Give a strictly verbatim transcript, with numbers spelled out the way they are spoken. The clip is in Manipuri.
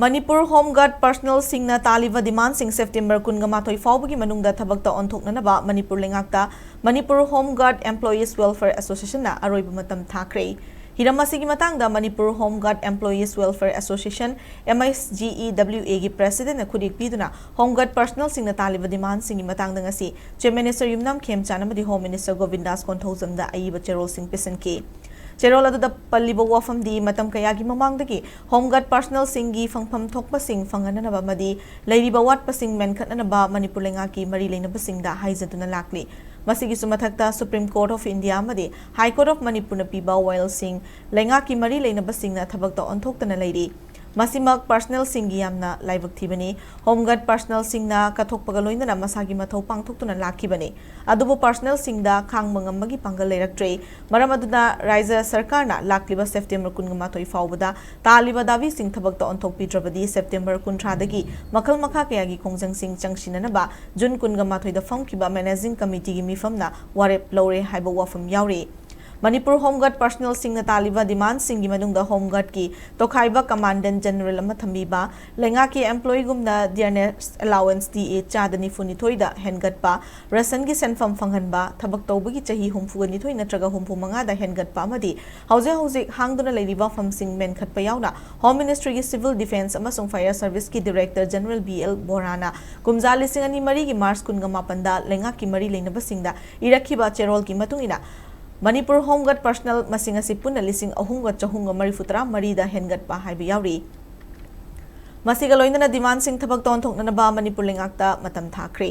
ꯃꯅꯤꯄꯨꯔ ꯍꯣꯝ ꯒꯥꯔꯗ ꯄꯔꯁꯅꯦꯜꯁꯤꯡꯅ ꯇꯥꯜꯂꯤꯕ ꯗꯤꯃꯥꯟꯁꯤꯡ ꯁꯦꯞꯇꯦꯝꯕꯔ ꯀꯨꯟꯒ ꯃꯥꯊꯣꯏ ꯐꯥꯎꯕꯒꯤ ꯃꯅꯨꯡꯗ ꯊꯕꯛꯇ ꯑꯣꯟꯊꯣꯛꯅꯅꯕ ꯃꯅꯤꯄꯨꯔ ꯂꯩꯉꯥꯛꯇ Manipur home guard employees welfare ꯑꯦꯁꯣꯁꯤꯌꯦꯁꯟꯅ ꯑꯔꯣꯏꯕ ꯃꯇꯝ ꯊꯥꯈ꯭ꯔꯦ꯫ ꯍꯤꯔꯝ ꯑꯁꯤꯒꯤ ꯃꯇꯥꯡꯗ Manipur home guard employees welfare association, M S G E W A ꯒꯤ ꯄ꯭ꯔꯦꯁꯤꯗꯦꯟꯠꯅ ꯈꯨꯠꯌꯦꯛ ꯄꯤꯗꯨꯅ ꯍꯣꯝ ꯒꯥꯔꯗ ꯄꯔꯁꯅꯦꯜꯁꯤꯡꯅ ꯇꯥꯜꯂꯤꯕ ꯗꯤꯃꯥꯟꯁꯤꯡꯒꯤ ꯃꯇꯥꯡꯗ ꯉꯁꯤ ꯆꯤꯐ ꯃꯤꯅꯤꯁꯇꯔ ꯌꯨꯝꯅꯥꯝ ꯈꯦꯝꯆꯥꯟ ꯑꯃꯗꯤ ꯍꯣꯝ ꯃꯤꯅꯤꯁꯇꯔ ꯒꯣꯕꯤꯟꯗꯥꯁ ꯀꯣꯟꯊꯧꯖꯝꯗ ꯑꯏꯕ ꯆꯦꯔꯣꯜꯁꯤꯡ ꯄꯤꯁꯤꯟꯈꯤ꯫ ꯆꯦꯔꯣꯜ ꯑꯗꯨꯗ ꯄꯜꯂꯤꯕ ꯋꯥꯐꯝꯗꯤ ꯃꯇꯝ ꯀꯌꯥꯒꯤ ꯃꯃꯥꯡꯗꯒꯤ ꯍꯣꯝ ꯒꯥꯔꯗ ꯄꯔꯁꯅꯦꯜꯁꯤꯡꯒꯤ ꯐꯪꯐꯝ ꯊꯣꯛꯄꯁꯤꯡ ꯐꯪꯍꯟꯅꯅꯕ ꯑꯃꯗꯤ ꯂꯩꯔꯤꯕ ꯑꯋꯥꯠꯄꯁꯤꯡ ꯃꯦꯟꯈꯠꯅꯅꯕ ꯃꯅꯤꯄꯨꯔ ꯂꯩꯉꯥꯛꯀꯤ ꯃꯔꯤ ꯂꯩꯅꯕꯁꯤꯡꯗ ꯍꯥꯏꯖꯗꯨꯅ ꯂꯥꯛꯂꯤ꯫ ꯃꯁꯤꯒꯤꯁꯨ ꯃꯊꯛꯇ Supreme Court of India ꯑꯃꯗꯤ High Court of ꯃꯅꯤꯄꯨꯔꯅ ꯄꯤꯕ ꯋꯥꯌꯦꯜꯁꯤꯡ ꯂꯩꯉꯥꯛꯀꯤ ꯃꯔꯤ ꯂꯩꯅꯕꯁꯤꯡꯅ ꯊꯕꯛꯇ ꯑꯣꯟꯊꯣꯛꯇꯅ ꯂꯩꯔꯤ꯫ ꯃꯁꯤꯃꯛ ꯄꯔꯁꯅꯦꯜꯁꯤꯡꯒꯤ ꯌꯥꯝꯅ ꯂꯥꯏꯕꯛ ꯊꯤꯕꯅꯤ꯫ ꯍꯣꯝ ꯒꯥꯔꯗ ꯄꯔꯁꯅꯦꯜꯁꯤꯡꯅ ꯀꯠꯊꯣꯛꯄꯒ ꯂꯣꯏꯅꯅ ꯃꯁꯥꯒꯤ ꯃꯊꯧ ꯄꯥꯡꯊꯣꯛꯇꯨꯅ ꯂꯥꯛꯈꯤꯕꯅꯤ꯫ ꯑꯗꯨꯕꯨ ꯄꯔꯁꯅꯦꯜꯁꯤꯡꯗ ꯈꯥꯡꯕ ꯉꯝꯕꯒꯤ ꯄꯥꯡꯒꯜ ꯂꯩꯔꯛꯇ꯭ꯔꯦ꯫ ꯃꯔꯝ ꯑꯗꯨꯅ ꯔꯥꯏꯖ꯭ꯌ ꯁꯔꯀꯥꯔꯅ ꯂꯥꯛꯂꯤꯕ ꯁꯦꯞꯇꯦꯝꯕꯔ ꯀꯨꯟꯒ ꯃꯥꯊꯣꯏ ꯐꯥꯎꯕꯗ ꯇꯥꯜꯂꯤꯕ ꯗꯥꯕꯤꯁꯤꯡ ꯊꯕꯛꯇ ꯑꯣꯟꯊꯣꯛꯄꯤꯗ꯭ꯔꯕꯗꯤ ꯁꯦꯞꯇꯦꯝꯕꯔ ꯀꯨꯟꯊ꯭ꯔꯥꯗꯒꯤ ꯃꯈꯜ ꯃꯈꯥ ꯀꯌꯥꯒꯤ ꯈꯣꯡꯖꯪꯁꯤꯡ ꯆꯪꯁꯤꯟꯅꯅꯕ ꯖꯨꯟ ꯀꯨꯟꯒ ꯃꯥꯊꯣꯏꯗ ꯐꯝꯈꯤꯕ ꯃꯦꯅꯦꯖꯤꯡ ꯀꯃꯤꯇꯤꯒꯤ ꯃꯤꯐꯝꯅ ꯋꯥꯔꯦꯞ ꯂꯧꯔꯦ ꯍꯥꯏꯕ ꯋꯥꯐꯝ ꯌꯥꯎꯔꯤ꯫ ꯃꯅꯤꯄꯨꯔ ꯍꯣꯝ ꯒꯥꯔꯗ ꯄꯔꯁꯅꯦꯜꯁꯤꯡꯅ ꯇꯥꯜꯂꯤꯕ ꯗꯤꯃꯥꯟꯁꯤꯡꯒꯤ ꯃꯅꯨꯡꯗ ꯍꯣꯝ ꯒꯥꯔꯗꯀꯤ ꯇꯣꯈꯥꯏꯕ ꯀꯃꯥꯟꯗꯦꯟꯠ ꯖꯦꯅꯔꯦꯜ ꯑꯃ ꯊꯝꯕꯤꯕ, ꯂꯩꯉꯥꯛꯀꯤ ꯑꯦꯝꯄ꯭ꯂꯣꯌꯤꯒꯨꯝꯅ ꯗꯤꯌꯔꯅꯦꯁ ꯑꯦꯂꯥꯋꯦꯟꯁ, D A, ꯆꯥꯗ ꯅꯤꯐꯨ ꯅꯤꯊꯣꯏꯗ ꯍꯦꯟꯒꯠꯄ, ꯔꯦꯁꯟꯒꯤ ꯁꯦꯟꯐꯝ ꯐꯪꯍꯟꯕ, ꯊꯕꯛ ꯇꯧꯕꯒꯤ ꯆꯍꯤ ꯍꯨꯝꯐꯨꯒ ꯅꯤꯊꯣꯏ ꯅꯠꯇ꯭ꯔꯒ ꯍꯨꯝꯐꯨ ꯃꯉꯥꯗ ꯍꯦꯟꯒꯠꯄ ꯑꯃꯗꯤ ꯍꯧꯖꯤꯛ ꯍꯧꯖꯤꯛ ꯍꯥꯡꯗꯨꯅ ꯂꯩꯔꯤꯕ ꯐꯝꯁꯤꯡ ꯃꯦꯟꯈꯠꯄ ꯌꯥꯎꯅ ꯍꯣꯝ ꯃꯤꯅꯤꯁꯇ꯭ꯔꯤꯒꯤ ꯁꯤꯚꯤꯜ ꯗꯤꯐꯦꯟꯁ ꯑꯃꯁꯨꯡ ꯐꯥꯌꯔ ꯁꯔꯚꯤꯁꯀꯤ ꯗꯤꯔꯦꯛꯇꯔ ꯖꯦꯅꯔꯦꯜ B L ꯕꯣꯔꯥꯅ ꯀꯨꯝꯖꯥ ꯂꯤꯁꯤꯡ ꯑꯅꯤ ꯃꯔꯤꯒꯤ ꯃꯥꯔꯆ ꯀꯨꯟꯒ ꯃꯥꯄꯟꯗ ꯂꯩꯉꯥꯛꯀꯤ ꯃꯔꯤ ꯂꯩꯅꯕꯁꯤꯡꯗ ꯏꯔꯛꯈꯤꯕ ꯆꯦꯔꯣꯜꯒꯤ ꯃꯇꯨꯡ ꯏꯟꯅ ꯃꯅꯤꯄꯨꯔ ꯍꯣꯝ ꯒꯥꯔꯗ ꯄꯔꯁꯅꯦꯜ ꯃꯁꯤꯡ ꯑꯁꯤ ꯄꯨꯟꯅ ꯂꯤꯁꯤꯡ ꯑꯍꯨꯝꯒ ꯆꯍꯨꯝꯒ ꯃꯔꯤꯐꯨ ꯇꯔꯥ ꯃꯔꯤꯗ ꯍꯦꯟꯒꯠꯄ ꯍꯥꯏꯕ ꯌꯥꯎꯔꯤ꯫ ꯃꯁꯤꯒ ꯂꯣꯏꯅꯅ ꯗꯤꯃꯥꯟꯁꯤꯡ ꯊꯕꯛꯇ ꯑꯣꯟꯊꯣꯛꯅꯅꯕ ꯃꯅꯤꯄꯨꯔ ꯂꯩꯉꯥꯛꯇ ꯃꯇꯝ ꯊꯥꯈ꯭ꯔꯦ꯫